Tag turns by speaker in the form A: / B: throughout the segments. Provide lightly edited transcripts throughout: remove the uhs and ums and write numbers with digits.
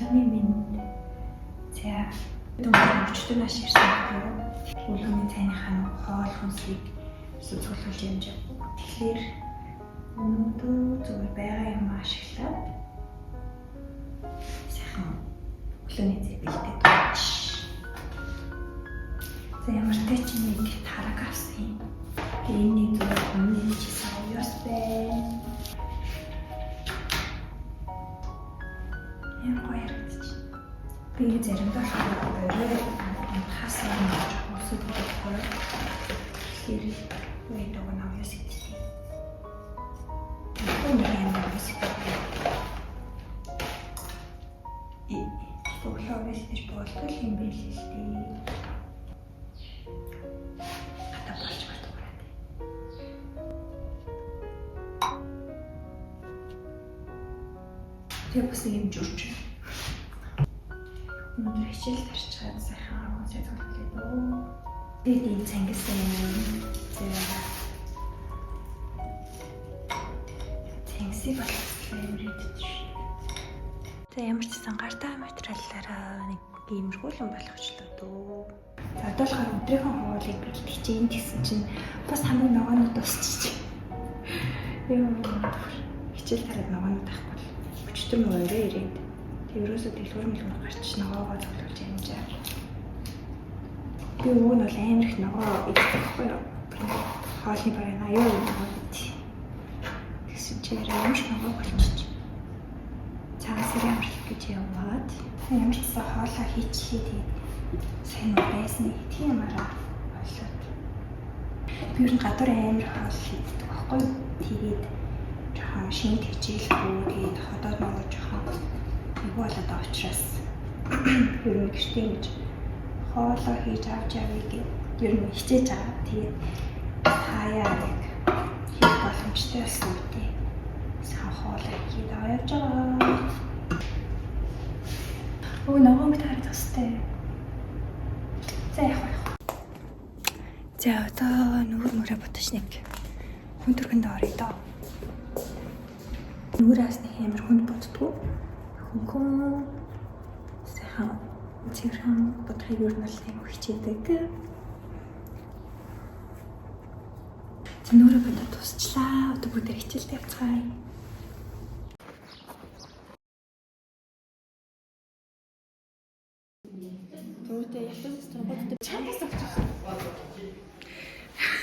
A: Өглөөний мэнд. За, дөнгөж өчтөр маш ирсэн байхгүй юу? Өглөөний цайныхаа хоол хүнсийг цуглуулж юмж. Тэгэхээр өнөөдөр зүгээр байгаа юм ашиглаад сайхан өглөөний цай бэлдээд өгч. За, ямар ч чи нэг тараг авсан юм. Тэгээ энэ нэг зүгээр өмнө нь чийсэн уяас байна. Ямар гоё харагдчих. Би заримдаа болохоор орой хас юм жоохон өсөд байдаг байхгүй юу? Тэгэхээр үе дуу навьяас иддэг. Тэгэхээр нэг юм навьяас иддэг. Өглөө идэж болтол юм байл л дээ. Хата болж болдог байна. Тэгээ бас нэг юм журч. Өнөөдөр хичээл тарчаад сайхан хүнсээ цуглуулъя дөө. Тэгээд энэ цангис юм. За. Цангисыг боловсрол амар идэж шин. За, ямар ч гэсэн гартаа материалаараа нэг иймэрхүү юм болгочлоо дөө. За, одоо болохоор өдрийнхөө хоолыг бэлтгэж чинь гэсэн чинь бас хамгийн ногоонууд дуусчих. Йоо, хичээл тараад ногоонууд авахгүй бол өчтөр нөгөө орой ирээд тэг ерөөсөө дэлгүүр мэлгүүр гарч ногоогоо цуглуулж амжаа. Би уг нь бол амар их ногоо идэх байхгүй юу? Хоолны барай 80% ногоо идэх. Тэгсэн чинь арай ямар ч ногоо болчих. Цагаас амарлах гэж яваад ямар ч гэсэн хоолоо хийчлээ, тэгээд сайн байсан идэх юмараа болоод. Би ер нь гадуур амар хоол хийдэг байхгүй юу? Тэгээд жоохон шинэ хичээлгүй, тэгээд ходоод нөгөө жоохон эвгүй болоод байгаа учраас ер нь гэртээ ингэж хоолоо хийж авч явъя гэж ер нь хичээж байгаа. Тэгээд хаяа яг хийх боломжтой болсон үедээ сайхан хоолоо хийгээд аваа явж байгаа. Өө, ногоон бит харагдах хэвээр. За, явах явах. За, одоо нүүр мөрөө ботож нэг хүн төрхөнд оръё доо. Нүрээс нэг амар хүнд буддаггүй. Хөнгөн сайхан цэвэрхэн будахыг ер нь бол айгүй хичээдэг. За, нүрээ бодоод тусчлаа. Одоо бүгд хичээлдээ явцгаая.
B: Түүнтэй ялтаас тунгуудтай чамаас авчих.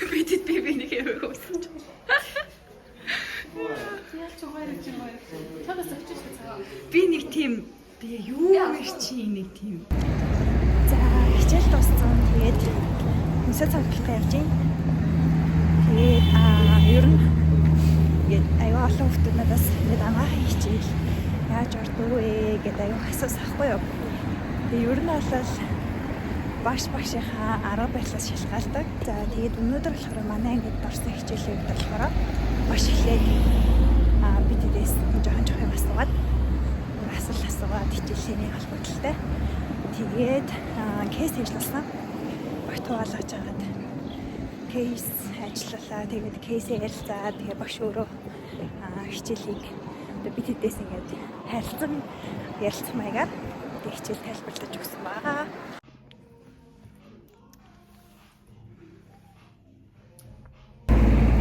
A: Бидэд би нэг юм өгсөн чинь.
B: Ялч гоё гэж гоё. Чамаас авчих шүү цагаан.
A: Би нэг тийм би юу чи нэг тийм. За, хичээл дууссан. Тэгээд хүнсээ цуглуулах явж байна. Тэгээд ер нь ингээд аюу олон хүмүүс надаас ингээд анагаахын хичээл яаж ордог вэ гэдээ аюу асуусан ахгүй юу. Тэгээд ер нь бол багш багшийнхаа арга барилаас шалтгаалдаг. За, тэгээд өнөөдөр болохоор манай ангид орсон хичээлийн үед болохоор багш эхлээд бид тэдээс жоохон жоохон юм асуугаад, асуулт асуугаад хичээлний холбогдлолтой. Тэгээд case ажилласан. Багш туваалгаж хагаад case ажиллалаа. Тэгээд case ээ ярилцаад, тэгээд багш өөрөө хичээлийг одоо бид тэдээс ингээд харилцан ярилцах маягаар тэгээд хичээл тайлбарлаж өгсөн байгаа.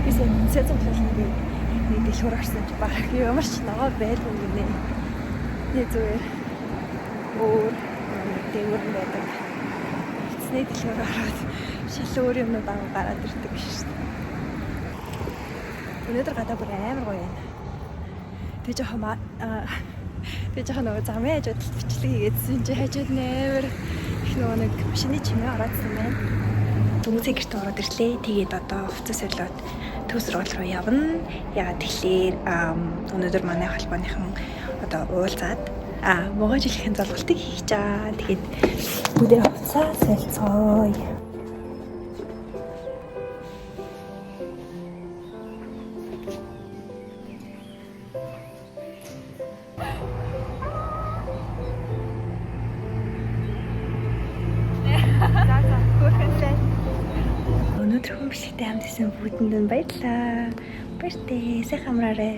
A: Би сая хүнсээ цуглуулна гээд нэг дэлгүүр орсон чи баг ямар ч ногоо байлгүй гинэ. Нэг зүгээр өөр нэг дээгүүр нь байдаг. Эцсний дэлгүүр ороод шал өөр юмнууд аа гараад ирдэг шүү дээ. Өнөөдөр гадаа бүр амар гоё байна. Тэг жоохон тэг жоохон нөгөө замын хажууд бичлэг хийгээдсэн чи хажууд нь амар их нөгөө нэг машины чимээ ороодсан байна. Дөнгөцөө гэрт ороод ирлээ. Тэгээд одоо хувцас солиод төв сургууль руу явна. Яагаад тэгэхээр өнөөдөр манай холбооныхан одоо уулзаад могоо жилийн золголтыг хийж байгаа. Тэгээд бүгдээ хувцас солилцгоё. За, хөөрхөнлээ. Өнөөдөр хүн бичлэгтэй хамт исэн бүгдэнд нь баярлалаа. Баяртай. Сайхан амраарай.